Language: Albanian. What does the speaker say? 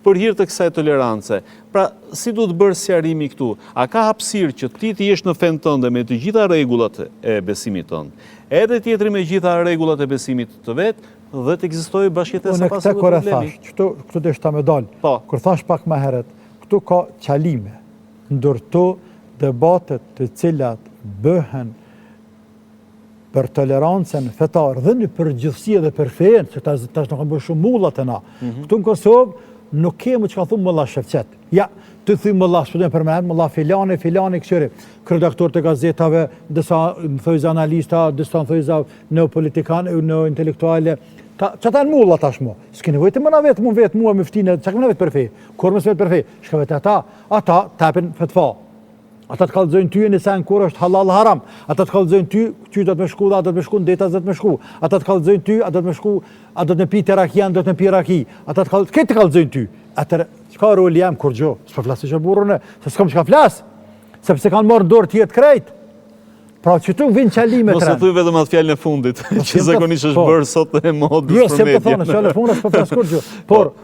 Për hir të kësaj tolerance. Pra, si duhet bërë sqarimi këtu? A ka hapësirë që ti të jesh në fenë tënde me të gjitha rregullat e besimit tënd, edhe tjetri me gjitha rregullat e besimit të vet, dhe të ekzistojë bashkëjetesa pa asnjë problem? Unë këtë kur e thash, këtu, këtu deshta me dalë, po. kur thash pak më herët, këtu ka çalime, ndër to debatet të cilat bëhen për tolerancën fetare dhe në përgjithësi edhe për fenë, se tash tash na kanë bërë shumë mulla te na. Mm -hmm. Këtu në Kosovë nuk kemi çka thonë mulla Shefqet. Ja, ti thuj mulla, s'po të përmend, mulla filani, filani këqyri, kryeredaktor të gazetave, disa në thojza analista, disa në thojza neopolitikan, neointelektuale, ta, që ata janë mulla tashmë. S'ke nevojë të më na vet mu vet mua myftinë, çka më na vet për fe? Kur më vet për fe? Shko vet ata, ata t'japin fetva. Ata të kallëzojnë ty në sen kur është halal haram. Ata të kallëzojnë ty qysh do të me shku dhe a do të me shku në det a do të me shku. Ata të kallëzojnë ty a do të me shku, a do të me pi te rakia, do të me pi raki. Ata të kallëzojnë, këtë të kallëzojnë ty. Atëherë, çka roli jem kurgjo? S'po flas që burrën, se s'kam çka flas. Sepse kanë marrë dorë tjerë krejt. Pra që tu vinë çalime Mos e thuj vetëm atë fjalën e fundit, që zakonisht është po. bërë sot e modës jo, për media. Jo, se po thonë, fjalën e fundit s'po flas kurgjo. Por, po.